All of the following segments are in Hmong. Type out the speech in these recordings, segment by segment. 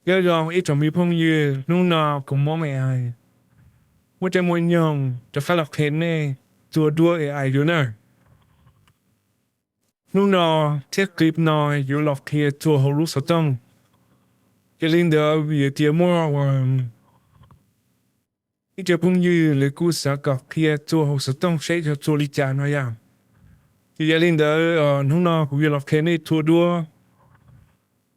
Nyob zoo ib tsoom me phooj ywg, hnub no kuv Hmoob AI muaj caij muaj nyoog rov qab los qhia nej txuag duab AI dua na. Hnub no thiab clip no yuav los qhia txuag hauv lub xov tooj. Yog li ntawd vim tias muaj ib co phooj ywg lawv kuj xav kom qhia txuag hauv xov tooj seb yog txuag li cas no yom. Ces yog li ntawd hnub no kuv yuav los qhia nej txuag duab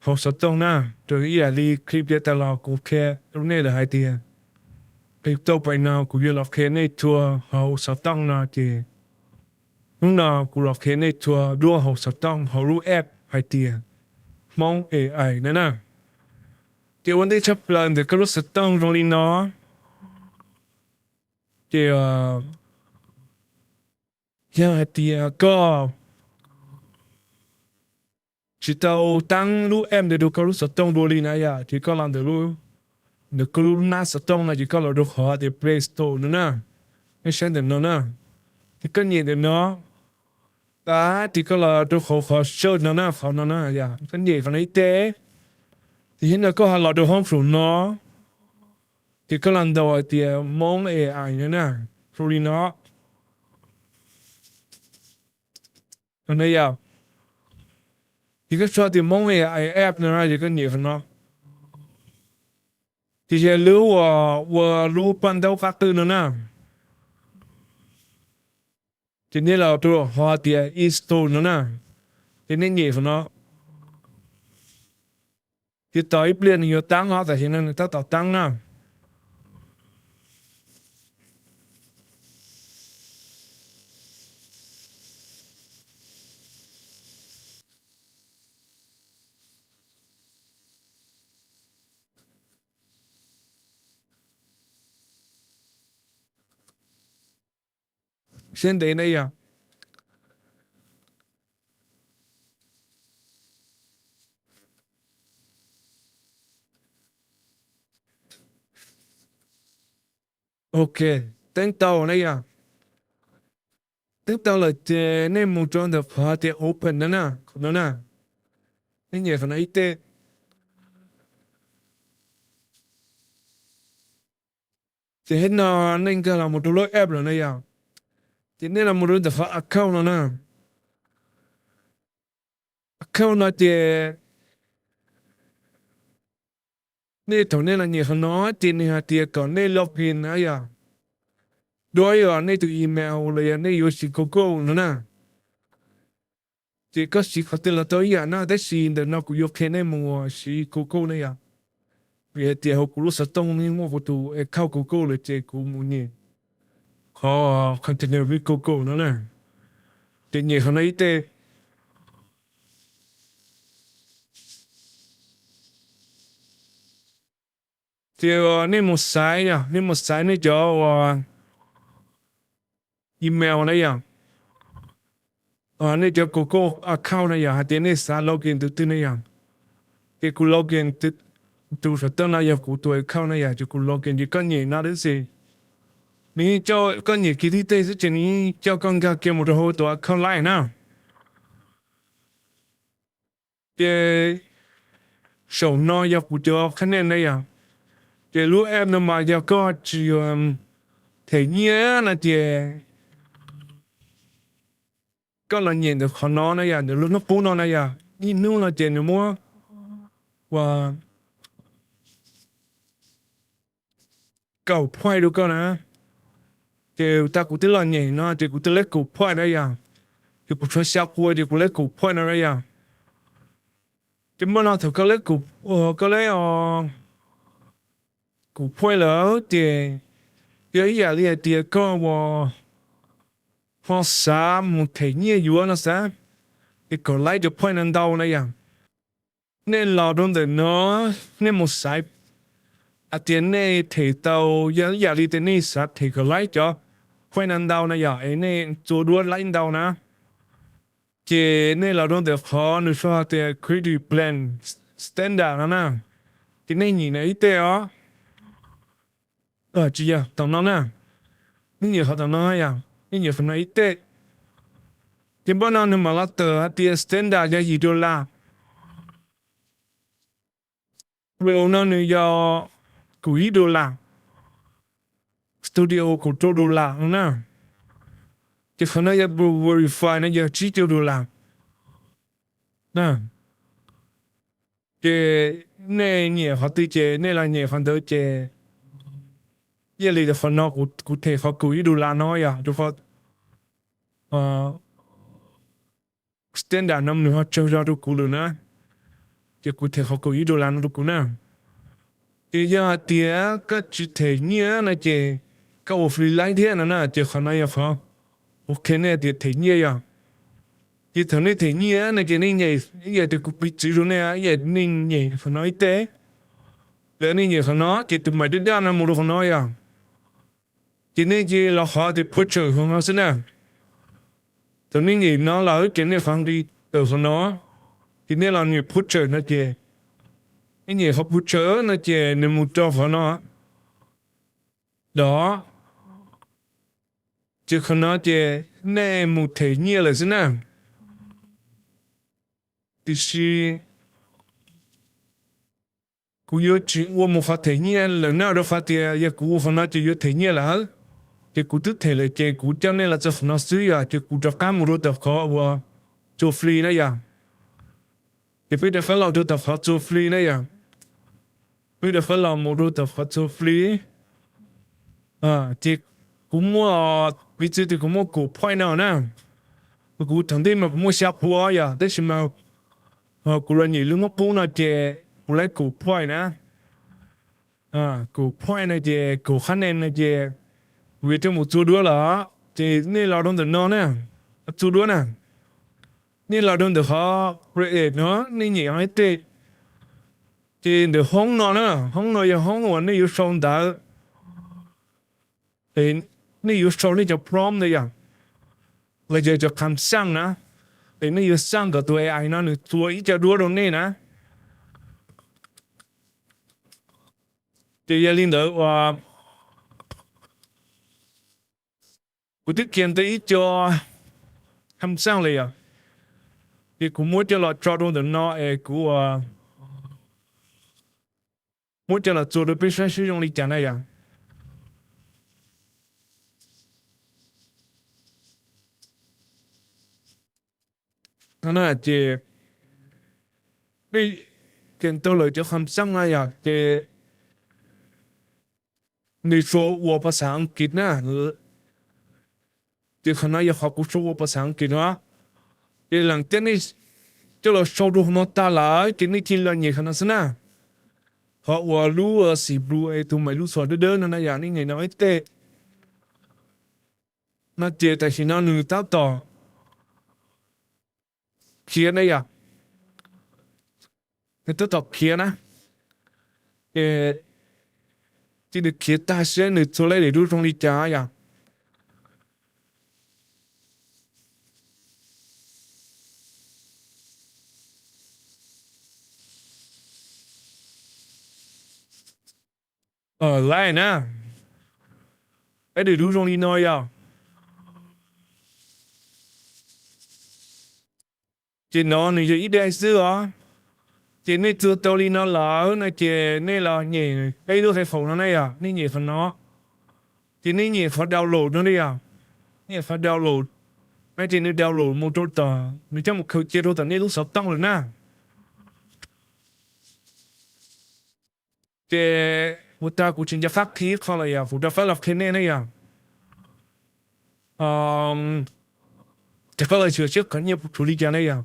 hauv xov tooj na, raws ib yam li clip yav tas los kuv qhia rau nej lawm hais tias, clip tau pais no kuv yuav los qhia nej txuag hauv xov tooj no ces hnub no kuv los qhia nej txuag duab hauv xov tooj hauv lub app hais tias Hmoob AI na na. Ces ua ntej tshaj plaws ntawm koj lub xov tooj zoo li no, ces yog hais tias koj tsis tau tab lub app ntawd rau koj lub xov tooj dua li na yom, ces koj los ntawm, ntawm koj lub nab xov tooj no ces koj los rau qhov tias Play Store no na. Nej saib ntawm no na, ces koj nyem ntawm no, tab sis koj los rau qhov, qhov search no na, qhov no na yom, koj nyem qhov no ib teg, ces thiab no koj ho los rau hoob saum no, ces koj los ntaus hais tias Hmoob AI no na, zoo li no. Yog, ces koj sau tias Hmoob AI app no ces koj nyem qhov no. Ces yog lub uas ua lub paj ntaub qab qwj no na, ces nej los rau qhov tias install no na, ces nej nyem qhov no. Ces tos ib pliag nws yuav tab os, tam sim no nws tab tom tab na. Siab ntev na yom. Ok, teeb tau na yom. Teeb tau lawm ces nej mus rau ntawm qhov tias open no na, qhov no na. Nej nyem qhov no ib teg. Ces thiab no nej nkag los mus rau lub app lawm na yom. Ces nej los mus rau ntawm qhov account no na. Account no ces nej thaum nej los nyem qhov no ces nws hais tias kom nej login na yom. Dua ib yam nej tus email los yog nej yuav siv Google no na. Ces koj siv qhov twg los tau ib yam na, tab sis ntawm no kuv yuav qhia nej mus siv Google ne yom. Vim hais tias hauv kuv lub xov tooj yeej muaj kuv tus account Google lawm ces kuv mus nyem qhov continue with Google no na. Ces nyem qhov no ib teg. Ces nej mus xaiv yom, nej mus xaiv nej cov uas email na yom, nej cov Google account na yom, hais tias nej xav login tus twg na yom. Ces kuv login tus saum toj no yog kuv tus account na yom, ces kuv login ces koj nyem no xwb ces nws yeej coj koj nyem kiag tib teg xwb ces nws yeej coj koj nkag kiag mus rau hauv tus account lawm na. Ces saum no yog kuv cov qhab nej na yom. Ces lub app no mas yog koj tsis them nyiaj no ces koj los nyem ntawm qhov no na yom, ntawm lub hnub qub no na yom, ib hnub no ces nws muab ua kaum point rau koj na. Ces tag kuv twb los nyem no ces kuv twb lab kaum point na yom. Ces kuv tshuav xya qhua ces kuv lab kaum point no na yom. Ces muaj no thaum koj lab, koj lab kaum point lawm ces yog ib yam li hais tias koj uas ho xav mus them nyiaj yuav no xav, ces kom lab cov point no ntau na yom. Nej los rau ntawm no, nej mus xaiv hais tias nej them tau, yog ib yam li tias nej xav them kom lab cov point no ntau na yom, es nej txua duab lab ntau na. Ces nej los rau ntawm qhov nws sau tias credit plan standard no na, ces nej nyem no ib teg os. Tsis yog, tam no na, nej nyem qhov tam no yom, nej nyem qhov no ib teg. Ces npaj no nws mam los tawm hais tias standard yog yim dollar. Pro no nws yog kaum ib dollar, Studio kaum rau dollar no na. Ces qhov no yog pro verify no yog tsib caug dollar. Ces nej nyiam qhov twg ces nej los nyiam qhov ntawd ces, ib yam li qhov no, kuv them qhov kaum ib dollar no yog rau qhov standard no nws ho tsawg zog rau kuv lawm na. Ces kuv them qhov kaum ib dollar no rau kuv na. Ces yog hais tias koj tsis them nyiaj no ces koj ua free live thiab no na, ces qhov no yog qhov, ok, nej tias them nyiaj yog. Ces thaum nej them nyiaj no ces nej nyem, ib yam tias kuv piv txwv rau nej, ib yam nej nyem qhov no ib teg, lawv nej nyem qhov no ces tus maim daj daj no mus rau qhov no yog. Ces nej cia li los qhov tias phuj tsawm qhov no xwb na. Thaum nej nyem no lawm ces nej qhov nqi tawm qhov no, ces nej los nyem phuj tsawm no ces, nej nyem qhov phuj tsawm no ces nws mus rau qhov no. Dov, ces qhov no ces nej mus them nyiaj lawm xwb na. Tiam sis kuv yuav tsis ua mus qhov them nyiaj lawm na, rau qhov tias yog kuv ua qhov no ces yuav them nyiaj lawm. Ces kuv twb them lawm ces kuv coj nej los txog qhov no xwb yog, ces kuv rov qab mus rau tom qhov uas txua free na yog. Ces peb rov qab los rau tom qhov txua free na yog. Peb rov qab los mus rau tom qhov txua free. Ces kuv muaj, piv txwv tias kuv muaj kaum point no na. Kuv thaum ntej mas kuv muaj xya point yog, tab sis mas kuv los nyem lub muab pub no ces kuv laib kaum point na. Kaum point no ces kaum qhab nen no ces kuv yuav coj mus txua duab lawm. Ces nej los rau ntawm no na, txua duab na, nej los rau ntawm qhov create no, nej nyem qhov ib teg, ces ntawm hoob no na, hoob no yog hoob uas nej yuav sau ntawv, nej yuav sau nej cov prompt ntawd yog, los yog cov kham xaj na, es nej yuav xaj kom tus A I no nws txua ib co duab rau nej na. Ces yog li ntawd uas kuv twb kiag ntawm ib co kham xaj lawm yog, ces kuv muab coj los tso rau ntawm no es kuv muab coj los txua rau peb saib seb zoo li cas na yog. No na ces peb kiag tau lawm cov kham xaj na yog, ces nws sau ua phas xas Askiv na. Ces qhov no yog qhov kuv sau ua phas xas Askiv no. Ces leej twg nej coj los sau rau hauv no tag lawm ces nej cia li los nyem qhov no xwb na. Qhov uas lub xim blue es tus maim lub xos dawb dawb no na yog, nej nyem no ib teg. No ces tam sim no nws tab tom khiav na yog, nws tab tom khiav na. Ces cia nws khiav tag seb nws txua laib daim duab zoo li cas yog. Laib na, laib daim duab zoo li no yog. Ces no nws yog ib daim xwb os. Ces nej txua tau li no lawm no ces nej los nyem peb lub qe faus no na yog, nej nyem qhov no. Ces nej nyem qhov download no na yog, nej nyem qhov download no ces nws download mus rau tom, nws coj mus khaws cia rau tom nej lub xov tooj lawm na. Ces puas tas kuv tsis nco qab qhia ib qho lawm yog, kuv rov qab los qhia nej na yog. Ces koj los xyuas seb qhov nyiaj tshuav li cas na yog.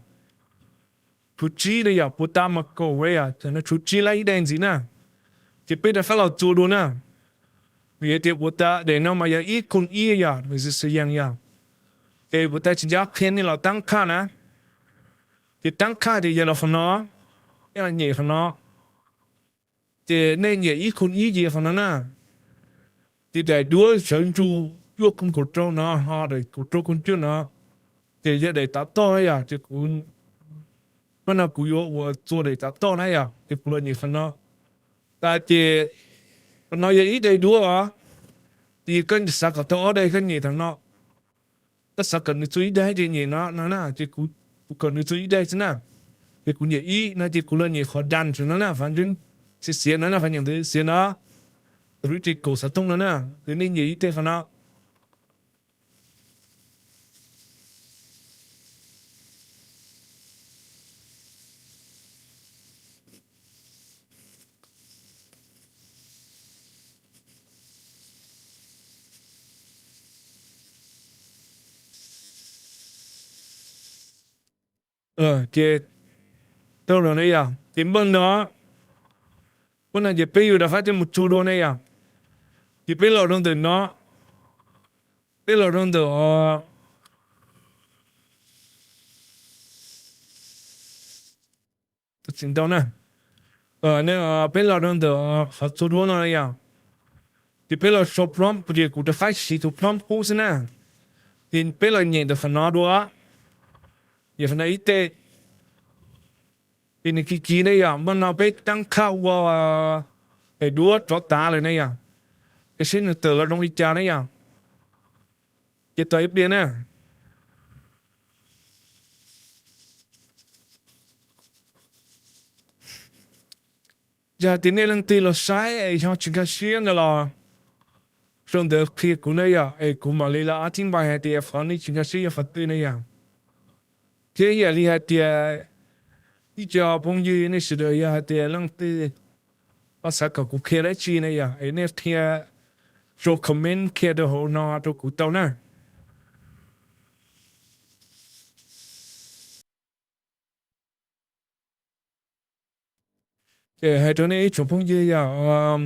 Tshuav tsib na yog, puas tas mas kaum na yog, no tshuav tsib lab ib daim ntxiv na. Ces peb rov qab los txua dua na. Vim tias puas tas daim no mas yog ib khoom ib yog, nws xwm xwm yees yog. Ces puas tas tsis nco qhia nej los tab khaj na. Ces tab khaj ces yog los qhov no, nej los nyem qhov no. Ces nej nyem ib khoom ib ces yog qhov no na. Ces daim duab sawv ntsug cuaj khoom kaum rau no ho daim kaum rau khoom cuaj no, ces yog daim tav toj na yog. Ces kuv, hnub no kuv yuav ua txua daim tav toj na yog, ces kuv los nyem qhov no. Tas ces qhov no yog ib daim duab os. Ces koj xav kom tau ob daim koj nyem qhov no. Koj xav kom nws txua ib daim ces nyem no no na, ces kuv, kuv kom nws txua ib daim xwb na. Ces kuv nyem ib no ces kuv los nyem qhov done no na, fav ntseeb. Xiav xiav no na, qhov nyeem ntawd xiav no, lub tsis kaum xov tooj no na, ces nej nyem ib teg qhov no. Ces tau lawm ne yom, ces npaj no, npaj no ces peb yuav rov qab coj mus txug dua ne yom. Ces peb los rau ntawm no, peb los rau ntawm tau tsis ntau na. Peb los rau ntawm qhov txhua duab no yom, ces peb los sau prompt, ces kuv rov qab siv tus prompt qub xwb na. Ces peb los nyem ntawm qhov no dua, nyem qhov no ib teg, ces nws kiv kiv ne yom, npaj no peb tab khaj ua daim duab rov tav lawm ne yom, es seb nws tawm los zoo li cas ne yom. Ces tos ib pliag na. Yog hais tias nej leej twg los saib es ho tsis nkag siab ntawd los, sau ntawv qhia kuv ne yom, es kuv mam li los ob thib npai hais tias qhov nej tsis nkag siab yog qhov twg ne yom. Thiab yam li hais tias ib co phooj ywg nej sawv daws yog hais tias leej twg ho xav kom kuv qhia dab tsi ne yom, es nej qhia, sau comment qhia rau hauv no rau kuv tau na. Ces hais rau nej ib tsoom phooj ywg yom,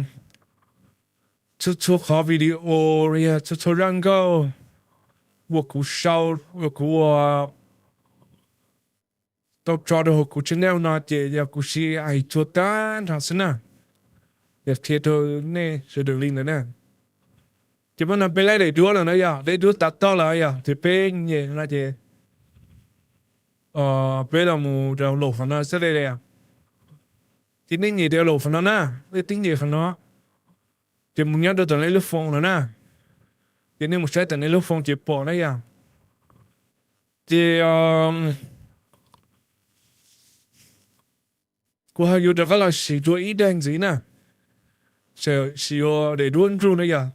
txhua txhua qhov video, yog txhua txhua zaj nkauj uas kuv sau, uas kuv ua tau tso rau hauv kuv channel no ces yog kuv siv ai txhua tag nrho xwb na. Yog qhia rau nej sawv daws li ntawd na. Ces npaj no peb laib daim duab lawm na yom, daim duab tav toj lawm yom, ces peb nyem no ces peb los mus rau laum qhov no xwb li. Ces nej nyem rau laum qhov no na, nej tib nyem qhov no, ces mus nyob rau tom nej lub phone no na. Ces nej mus saib tom nej lub phone ces pom na yom. Ces kuv ho yuav rov qab los sim dua ib daim ntxiv na, sim ua daim duab ntsuj na yom,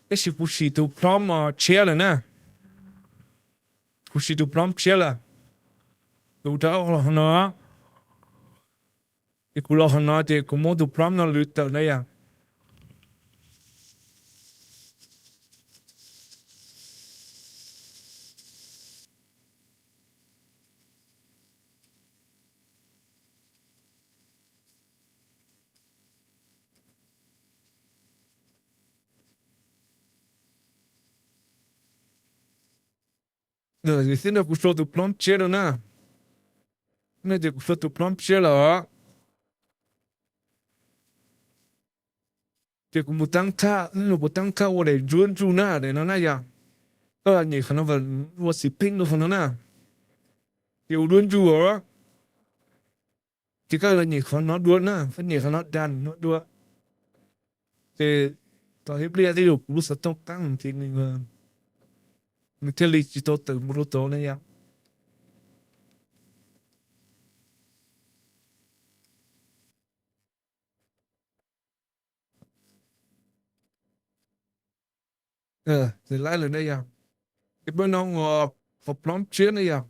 tab sis kuv sim tus prompt tshiab lawm na. Kuv sim tus prompt tshiab lawm, kuv rov qab los qhov no, ces kuv los qhov no ces kuv muab tus prompt no lwv tawm na yom. Xib no kuv sau tus prompt tshiab rau na, no ces kuv sau tus prompt tshiab lawm. Ces kuv mus tab thaj, kuv tab thaj ua daim duab ntsuj na, daim no na yom. Koj nyem qhov no, ua xim pheej rau qhov no na, ces ua duab ntsuj os. Ces koj los nyem qhov no dua na, koj nyem qhov no done no dua. Ces tos ib pliag tej zaum kuv lub xov tooj qab ces nws thiaj li tsis tau tawm mus rau tod na yom. Laib lawm ne yom. Ces peb no ua qhov prompt tshiab ne yom.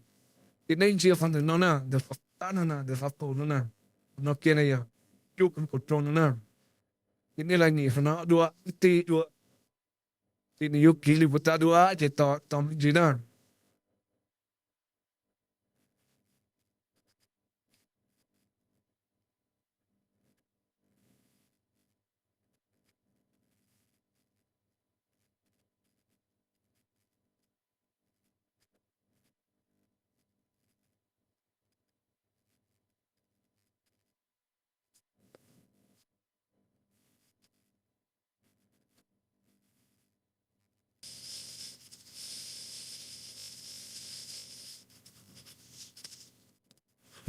Ces nej ntsia qhov ntawm no na, ntawm qhov tab no na, ntawm qhov paum no na, no kiag ne yom, cuaj kaum kaum rau no na. Ces nej los nyem qhov no dua ib teg dua, ces nws yuav kiv li puas tas dua ces tos me ntsis na.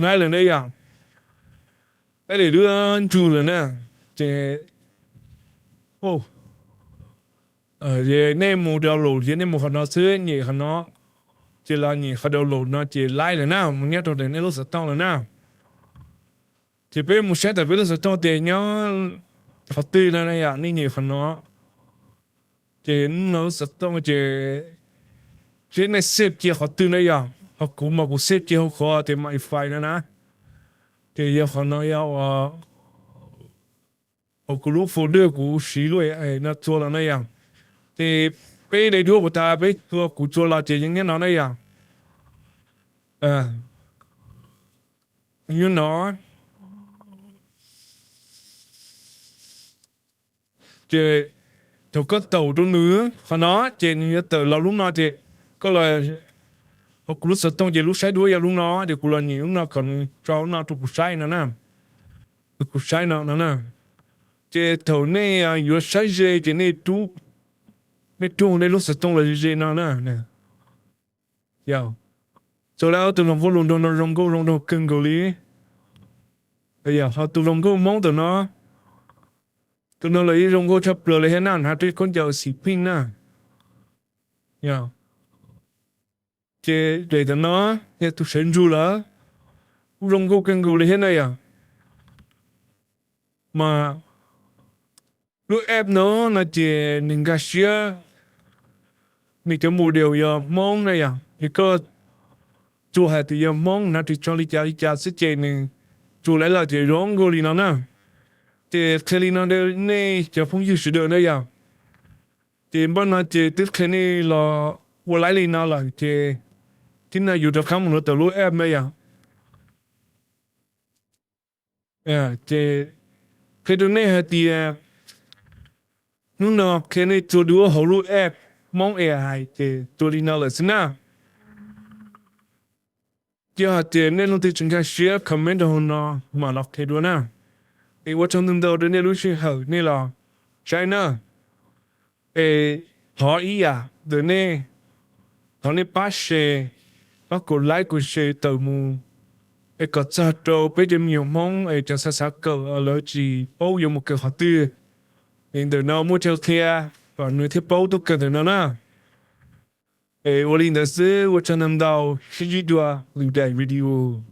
Laib lawm ne yom, laib daim duab ntsuj lawm na. Ces nej mus download, ces nej mus qhov no xwb, nyem qhov no, ces los nyem qhov download no ces laib lawm na, mus nyob rau ntawm nej lub xov tooj lawm na. Ces peb mus saib tawm peb lub xov tooj tias nyob qhov twg no na yom, nej nyem qhov no. Ces hnub no lub xov tooj ces seb nej save cia qhov twg na yom, ho kuv mas kuv save cia hauv qhov tias my file no na. Ces yog qhov no yog uas kuv lub folder kuv siv lub no txua los na yom. Ces peb de duab puas tas peb txua, kuv txua los ces yeej nyob no na yom. Nyob no. Ces thaum koj taum rau nws qhov no ces nws yuav tawm los lub no ces koj los hauv kuv lub xov tooj ces lub saib duab yog lub no ces kuv los nyem lub no kom nws tso lub no rau kuv saib no na. Kuv saib no no na. Ces thaum nej yuav saib ze ces nej rub, nej rub nej lub xov tooj los ze ze no na. Txawm lawm tus hluas nkauj hluas nraug no zoo nkauj zoo nraug kawg nkaus li. Ho tus hluas nkauj Hmoob ntawm no, tus no los yeej zoo nkauj tshaj plaws li thiab na, hnav tej khaub ncaws xim pheej na. Ces daim ntawm no yog tus sawv ntsug lawm, kuj zoo nkauj kawg nkaus li thiab na yom. Mas lub app no no ces nws nkag siab, nws cov model yog Hmoob na yom, es koj tsuas hais tias yog Hmoob hnav ris tsho li cas li cas xwb ces nws tsuas laib los ces zoo nkauj li no na. Ces qhia li no rau nej cov phooj ywg sawv daws na yom. Ces npaj no ces twb qhia nej los ua laib li no lawm ces tib no yus rov qab mus rau tawm lub app na yom. Ces qhia rau nej hais tias hnub no qhia nej txua duab hauv lub app Hmoob A I ces txua li no lawm xwb na. Yog hais tias nej leej twg tsis nkag siab comment rau hauv no mam los qhia dua na. Es ua tsaug ntau ntau rau nej lub sij hawm nej los saib na. Es thov ib yam ntawm nej, thov nej pab share, pab kom like kom share tawm mus, es kom txog rau peb cov me nyuam Hmoob es cov xav xav kawm lawv tsis paub yuav mus kawm qhov twg. Es ntawm no muaj chaw qhia kom nws thiaj paub tuaj kawm ntawm no na. Es ua li ntawd xwb, ua tsaug ntau ntau, sib ntsib dua lwm daim video.